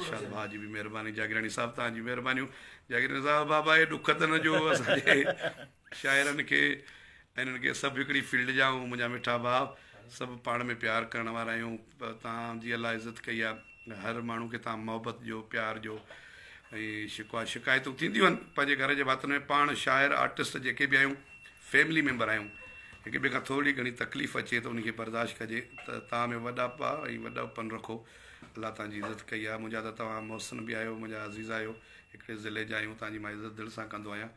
ارشاد ڀاء جي به مهرباني جاگيراڻي صاحب توهان جي مهربانيون جاگيراڻي صاحب بابا اهي ڏک ته نه جو اسان جي شاعرن کي ۽ انهن کي سڀ هڪڙي فيلڊ جا آهيون منهنجا مٺا ڀاء سڀ پاڻ ۾ پيار ڪرڻ وارا آهيون توهان جي الله عزت ڪئي آهي هر ماڻهو کي توهان محبت ڏيو پيار ڏيو ۽ شڪوا شڪايتون ٿينديون آهن پنهنجي گهر جي ڀاتين ۾ پاڻ شاعر آرٽسٽ جيڪي به آهيون فيملي ميمبر آهيون هڪ ٻئي کان ٿورڙي گهڻي تڪليف اچي ته ان کي برداشت ڪجي ته توهان ۾ وڏائپ ۽ وڏوپن رکو الله توهان جي عزت ڪئي آهي منهنجا ته توهان محسن به آهيو منهنجا عزيز آهيو هڪڙي ضلعي جا آهيون توهان جي مان عزت دل سان ڪندو آهيان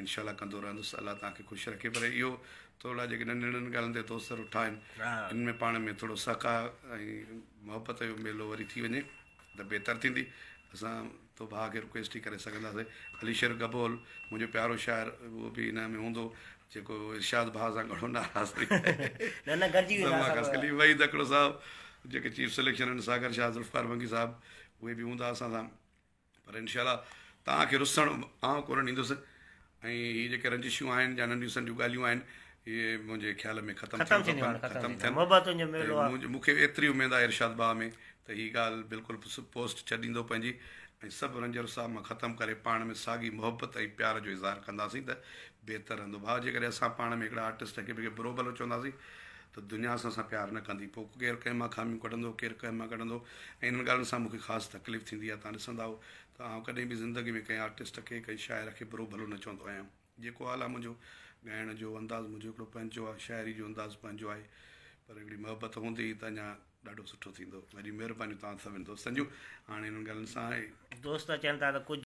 انشاء الله ڪندو رهندس الله توهان کي خوش رکي پر اهو ٿورڙا جيڪي ننڍين ننڍين ڳالهين تي دوست رٺا آهن ان ۾ پاڻ ۾ ٿورو سهڪار ۽ محبت جو ميلو وري ٿي وڃي ته بهتر ٿيندي اسان تو ڀاء کي رڪويسٽ ئي ڪري سگهنداسين علي شير گبول منهنجو پيارو شاعر اهو به ان ۾ هوندو جيڪو ارشاد ڀاء سان گهڻو ناراض ٿي نه نه گڏجي وينداسين وحيد هڪڙو صاحب جيڪي چيف سليڪشن آهن ساگر شاهه ذوالفقار منگي صاحب اهي به هوندا اسان سان پر انشاء الله توهان کي رسڻ آئون ڪونه ڏيندس ۽ هي جيڪي رنجشون آهن يا ننڍيون سنڍيون ڳالهيون آهن اهي منهنجي خيال ۾ ختم ٿيڻ کپن ختم ٿين محبتن جو ميلو آهي مون کي ايتري اميد آهي ارشاد ڀاء ۾ ته هي ڳالهه بلڪل پوسٽ ڇڏيندو پنهنجي ۽ سڀ رنج رسا مان ختم ڪري پاڻ ۾ ساڳي محبت ۽ پيار جو اظهار ڪنداسين ته بهتر رهندو ڀاء جيڪڏهن اسان پاڻ ۾ هڪڙا آرٽسٽ هڪ ٻئي کي برو ڀلو چونداسين ته دنيا اسان سان پيار نه ڪندي پوء ڪير ڪنهن مان خاميون ڪڍندو ڪير ڪنهن مان ڪڍندو ۽ انهن ڳالهين سان مون کي خاص تڪليف ٿيندي آهي توهان ڏسندا آهو ته آئون ڪڏهن به زندگي ۾ ڪنهن آرٽسٽ کي ڪنهن شاعر کي برو ڀلو نه چوندو آهيان جيڪو حال آهي منهنجو ڳائڻ جو انداز منهنجو هڪڙو پنهنجو آهي شاعري جو انداز پنهنجو آهي پر هڪڙي محبت هوندي ته اڃا ڏاڍو سٺو ٿيندو وڏيون مهربانيون توهان سڀني دوستن جون هاڻي انهن ڳالهين سان دوست اچن ٿا ته ڪجهه.